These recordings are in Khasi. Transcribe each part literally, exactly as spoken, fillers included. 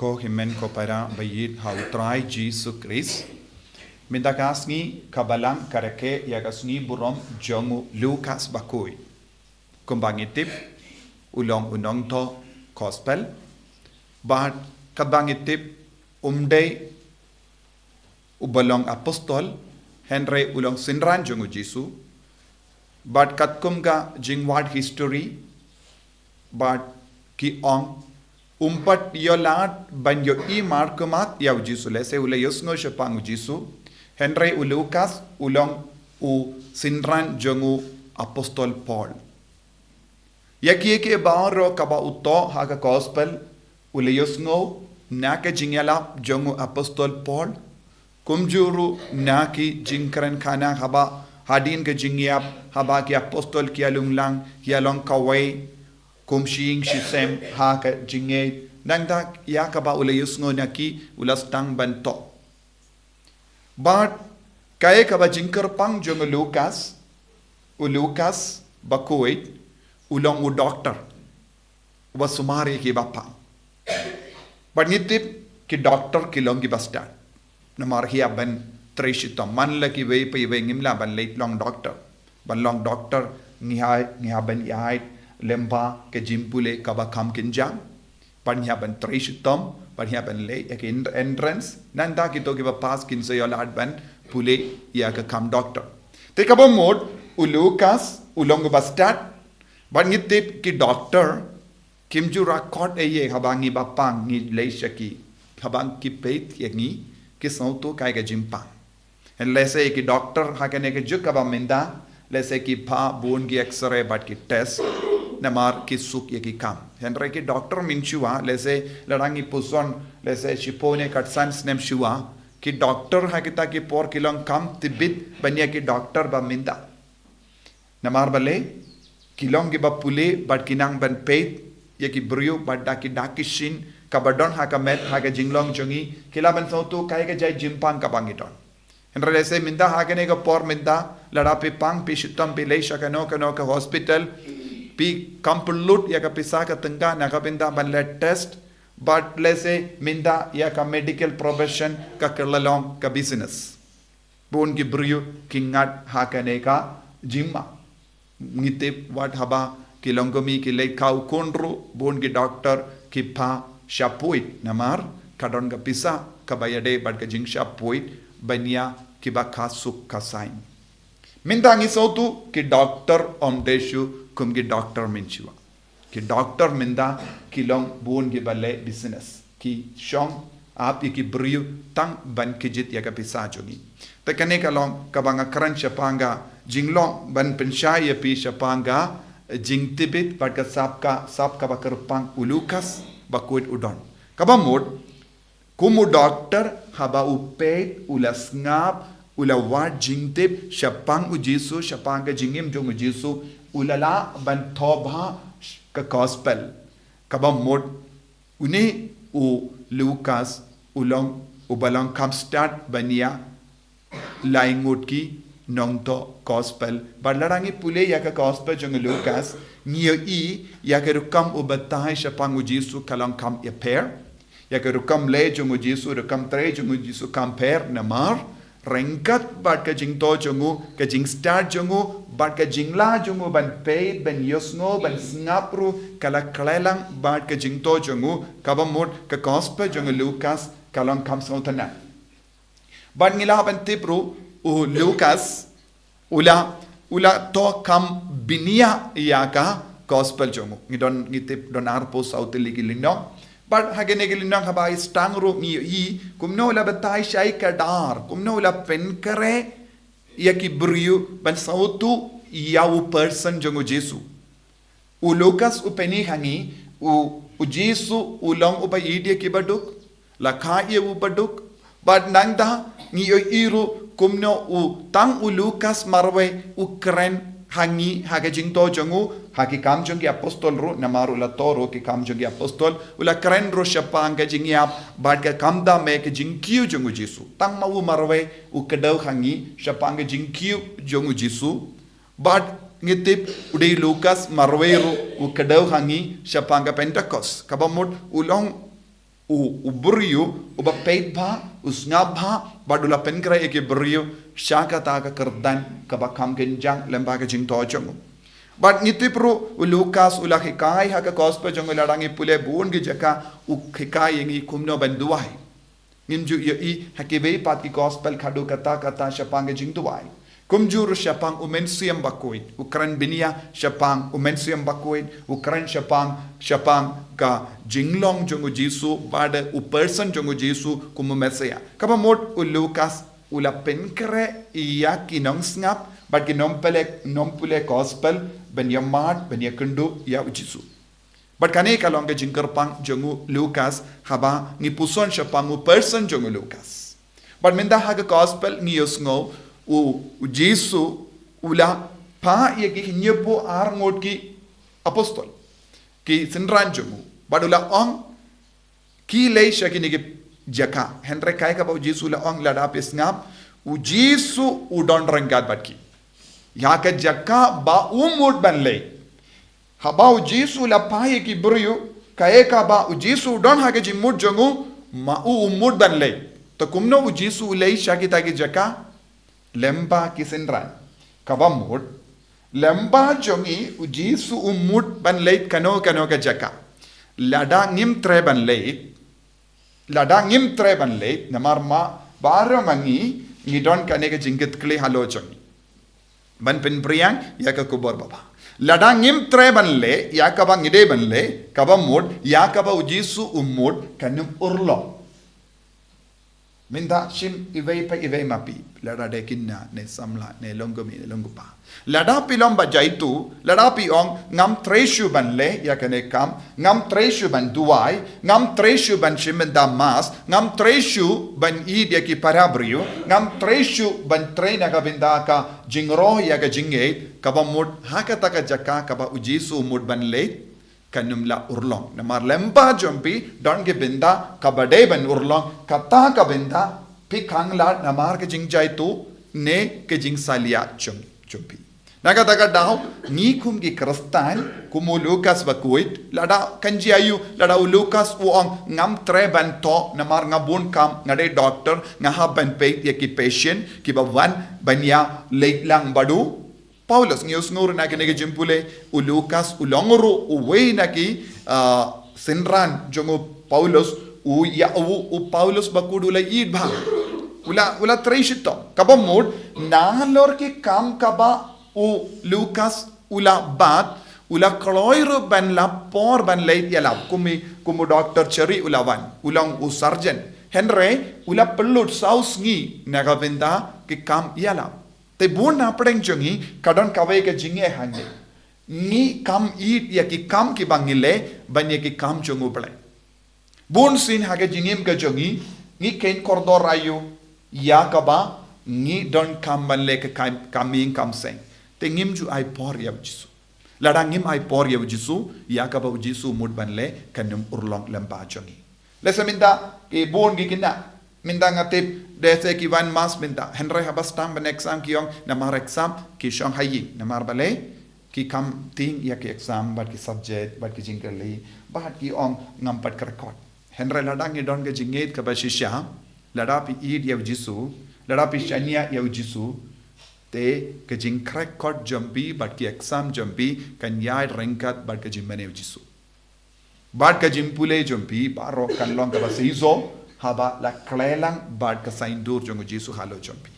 Ko hynmen ko para ba ïeit ha u Trai Jisu Khrist. Mynta ka sngi ka Balang ka rakhe ïa ka sngi burom jong u Lukas bakhuid. Kumba ngi tip, u long u nongthoh gospel. Bad katba ngi tip, um dei u ba long apostol, hynrei u long synran jong u Jisu. Bad katkum ka jingwad history, bad ki ong, um pat ïoh-lad ban ïohi markhmat ïa u Jisu, lehse u la ïohsngew shaphang u Jisu, hynrei u Lukas u long u synran jong u apostol Paul. Ïa kiei kiei baroh kaba u thoh ha ka gospel, u la ïohsngew na ka jingïalap jong u apostol Paul. Kumjuh ruh na ki jingkren khana haba hadien ka jingïap, haba ki apostol ki ïalong lang, ïalong kawei kum shi ïing shi sem ha ka jingngeit. Nangta ïa kaba u la ïohsngew na ki u la sdang ban thoh. Bad kaei kaba jingkyrpang jong u Lukas, u Lukas bakhuid, u long u doktor, u ba sumar ïa ki ba pang. Bad ngi tip ki doktor ki long ki ba stad. Namar ïa ban trei shitom, man la kiwei pa iwei ngim lah ban leit long doktor. Ban long doktor ngi hap, ngi hap ban ïaid lyngba ka jingpule kaba kham kynjang. Bad ngi hap ban trei shitom, bad ngi hap ban leh ïa ka en-, entrance. Nangta kito kiba pass kin sa ïoh-lad ban pule ïa ka kam doktor. Te kaba mut u Lukas u long u ba stad, bad ngi tip ki doktor kim ju rakot ei ei haba ngi ba pang ngi leit sha ki. Haba ki peit ïa ngi ki sngewthuh kaei ka jingpang. Hynrei lehse ki doktor ha kane ka juk kaba mynta, lehse ki phah bun ki X-ray bad ki test, namar ki suk ïa ki kam. Hynrei ki doktor mynshuwa, lehse lada ngi puson, lehse shiphew ne katsan snem shuwa, ki doktor ha kita ki por ki long kam tbit ban ïa ki doktor ba mynta. Namar balei, ki long kiba pule, bad ki nang ban peit ïa ki briew, bad da ki dak ki shin kaba don ha ka met, ha ka jinglong jong ngi, ki lah ban sngewthuh kaei ka jait jingpang kaba ngi don. Hynrei lehse mynta ha kane ka por mynta, lada phi pang, phi shitom, phi leit sha kano kano ka hospital, phi kham pynlut ïa ka pisa ka tyngka na ka bynta ban leh test, bad lehse mynta ïa ka medical profession ka kylla long ka business. Bun ki briew ki ngat ha kane ka jingma. Ngi tip wat haba ki longkmie ki leit khaw khun ruh, bun ki doktor ki phah shah phuid, namar ka don ka pisa kaba ïadei bad ka jingshah phuid ban ïa kiba ka suk ka saiñ. Mynta ngi sngewthuh ki doktor ym dei shuh kum ki doktor mynshuwa. Ki doktor mynta ki long bun kiba leh business. Ki shong ap ïa ki briew tang ban kjit ïa ka pisa jong ngi. Te kane ka long kaba nga kren shaphang ka jinglong ban pynshai ïa phi shaphang ka jingtbit bad ka sap ka, sap kaba kyrpang u Lukas bakhuid u don. Kaba mut, kum u doktor haba u peit, u la sngap, u la wad jingtip shaphang u Jisu, shaphang ka jingim jong u Jisu, u la lah ban thoh bha ka gospel. Kaba mut, une u Lukas u long u ba long kham stad ban ïa lai ngut ki nongthoh gospel. Bad lada ngi pule ïa ka gospel jong u Lukas, ngi ïohi ïa ka rukom u batai shaphang u Jisu ka long kham ïapher. Ïa ka rukom leh jong u Jisu, rukom trei jong u Jisu kham pher, namar ryngkat bad ka jingthoh jong u, ka jingstad jong u, bad ka jinglah jong u ban peit, ban ïohsngew, ban sngap ruh, ka la khleh lang bad ka jingthoh jong u. Kaba mut ka gospel jong u Lukas ka long kham sngewtynnad. Bad ngi lah ban tip ruh u Lukas u la, u la thoh kham bniah ïa ka gospel jong u. Ngi don, ngi tip don arphew saw tylli ki lynnong. Bad ha kine ki lynnong haba i sdang ruh ngi ïohi kumno u la batai shai kdar, kumno u la pynkhreh ïa ki briew ban sngewthuh ïa u person jong u Jisu. U Lukas u pyni ha ngi, u, u Jisu u long u ba ïeit ïa ki baduk, la kha ïa u baduk, bad nangta ngi ïohi ruh kumno u tang u Lukas marwei u kren ha ngi ha ka jingthoh jong u, ha ki Kam jong ki Apostol ruh, namar u la thoh ruh ki Kam jong ki Apostol, u la kren ruh shaphang ka jingïap, bad ka kam da me ka jingkiew jong u Jisu. Tang ma u marwei u kdew ha ngi shaphang ka jingkiew jong u Jisu. Bad ngi tip u dei Lukas marwei ruh u kdew ha ngi shaphang ka Pentekost. Kaba mut u long u, u briew, uba peit bha, u sngap bha, bad u la pynkhreh ïa ki briew, sha kata ka kyrdan, kaba kham kynjang, lyngba ka jingthoh jong u. Bad ngi tip ruh, u Lukas, u la hikai, ha ka gospel jong u lada ngi pule bun ki jaka, u hikai ïa ngi kumno ban duwai. Ngim ju ïohi, ha kiwei pat ki gospel khadduh katta katta shaphang ka jingduwai. Kumjuh ruh shaphang u Mynsiem Bakhuid, u kren bniah shaphang u Mynsiem Bakhuid, u kren shaphang, shaphang ka jinglong jong u Jisu, bad u person jong u Jisu, kum u Messiah. Kaba mut u Lukas, u la pynkhreh ïa ki nongsngap, bad ki nongpule, nongpule gospel, ban ïamad, ban ïakynduh, ïa u Jisu. Bad kane ka long ka jingkyrpang jong u Lukas, haba ngi puson shaphang u person jong u Lukas. Bad mynta ha ka gospel ngi ïohsngew u, u Jisu u la phah ïa ki hynñiewphew ar ngut ki apostol. Ki synran jong u. Bad u la ong ki leit sha kine ki jaka. Hynrei kaei kaba u Jisu u la ong lada phi sngap. U Jisu u don ryngkat bad ki. Ïa ka jaka ba u mut ban leit. Haba u Jisu u la phah ïa ki briew, kaei kaba u Jisu u don ha ka jingmut jong u, ma u u mut ban leit. Te kumno u Jisu u leit sha kita ki jaka, lyngba ki synran. Kaba mut, lyngba jong ngi u Jisu u mut ban leit kano kano ka jaka. Lada ngim treh ban leit, lada ngim treh ban leit, namar ma baroh ma ngi, ngi don kane ka jingkitkhlieh halor jong ngi. Ban pynphriang, ïa ka khubor babha. Lada ngim treh ban leh, ïa kaba ngi dei ban leh, kaba mut, ïa kaba u Jisu u mut, kan ym urlong. Mynta shim iwei pa iwei ma phi, lada dei khynnah, ne samla, ne long kmie, ne long kpa. Lada phi long ba jaituh, lada phi ong, ngam treh shuh ban leh, ïa kane ka kam, ngam treh shuh ban duwai, ngam treh shuh ban shim bynta mass, ngam treh shuh ban ïeit ïa ki para briew, ngam treh shuh ban trei na ka bynta ka jingroi ïa ka jingngeit, kaba mut ha kata ka jaka kaba u Jisu u mut ban leit, kan ym lah urlong. Namar lyngba jong phi, don ka bynta, kaba dei ban urlong, kata ka bynta, phi khang lad namar ka jingjaituh, ne ka jingsalia jong, jong phi. Na kata ka daw, ngi kum ki Khristan, kum u Lukas Bakhuid, lada kan jia aiu, lada u Lukas u ong ngam treh ban thoh, namar nga bun kam, nga dei doktor, nga hap ban peit ïa ki patient, kiba wan, ban ïaleit lang bad u Paulus, ngi ïohsngew ruh na kane ka jingpule, u Lukas, u long ruh, uwei na ki, ah, synran, jong u Paulus, u ïa u, u Paulus Bakhuid u la ïeit bha. U la, u la trei shitom. Kaba mut, nalor ki kam kaba u Lukas u la bat, u la kloi ruh ban lap por ban leit ïalap. Kum i, kum u doktor Cherry u la wan, u long u surgeon. Hynrei, u la pynlut saw sngi na ka bynta ki kam ïalap. Te bun na pdeng jong ngi, ka don kawei ka jingeh hangne. Ngi kham ïeit ïa ki kam kiba ngi leh, ban ïa ki kam jong u Blei. Bun sien ha ka jingim ka jong ngi, ngi kheiñ kordor aiu, ïa kaba, ngi donkam ban leh ka kam, kam ïing kam seng. Te ngim ju ai por ïa u Jisu. Lada ngim ai por ïa u Jisu, ïa kaba u Jisu u mut ban leh, kan ym urlong lyngba jong ngi. Lehse mynta, ki bun ki khynnah, mynta nga tip, lehse ki wan mass mynta, hynrei haba sdang ban exam ki ong, namar exam, ki shong ha ïing, namar balei, ki kham tieng ïa ki exam, bad ki subject, bad ki jingkylli, bad ki ong ngam pat kyrkhu. Hynrei lada ngi don ka jingngeit kaba shisha, lada phi ïeit ïa u Jisu, lada phi shaniah ïa u Jisu, te ka jingkyrkhu jong phi, bad ki exam jong phi, kan ïaid ryngkat, bad ka jingmane u Jisu. Bad ka jingpule jong phi, baroh kan long kaba shisha, haba la khleh lang, bad ka saiñdur jong u Jisu halor jong phi.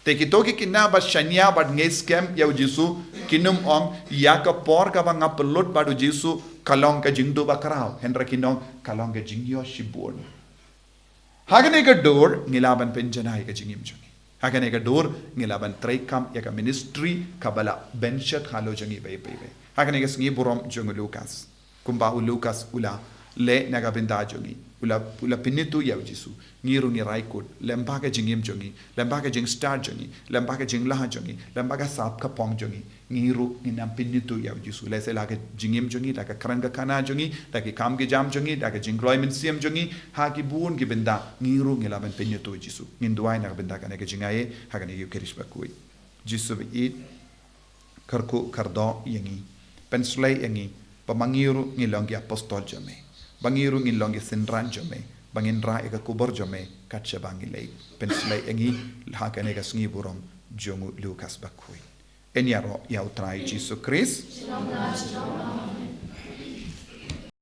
Te kito ki khynnah ba shaniah bad ngeit skhem ïa u Jisu, kin ym ong, ïa ka por kaba nga pynlut bad u Jisu, ka long ka jingduh bakhraw, hynrei kin ong, ka long ka jingïoh shibun. Ha kane ka dur, ngi lah ban pynjanai ka jingim jong ngi. Ha kane ka dur, ngi lah ban trei kam ïa ka ministry, kaba la bynshet halor jong ngi iwei pa iwei. Ha kane ka sngi burom jong u Lukas. Kumba u Lukas u la leh na ka bynta jong ngi. U la, u la pynithuh ïa u Jisu. Ngi ruh ngi rai kut. Lyngba ka jingim jong ngi. Lyngba ka jingstad jong ngi. Lyngba ka jinglah jong ngi. Lyngba ka sap ka phong jong ngi. Ngi ruh ngin ym pynithuh ïa u Jisu. Lehse la ka jingim jong ngi, la ka kren ka khana jong ngi, la ki kam ki jam jong ngi, la ka jingkloi mynsiem jong ngi. Ha ki bun ki bynta. Ngi ruh ngi lah ban pynithuh ïa u Jisu. Ngin duwai na ka bynta kane ka jingaiei. Ha kane ka Eucharist bakhuid. Jisu baieit. Kyrkhu kyrdoh ïa ngi. Pynshlei ïa ngi. Ba ma ngi ruh ngi long ki apostol jong me. Ba ngi ruh ngi long ki synran jong me. ba ngin rah ïa ka khubor jong me kat shaba ngi leit. Pynshlei ïa ngi ha kane ka sngi burom jong u Lukas Bakhuid. Yn ïaroh ïa U Trai Jisu Khrist.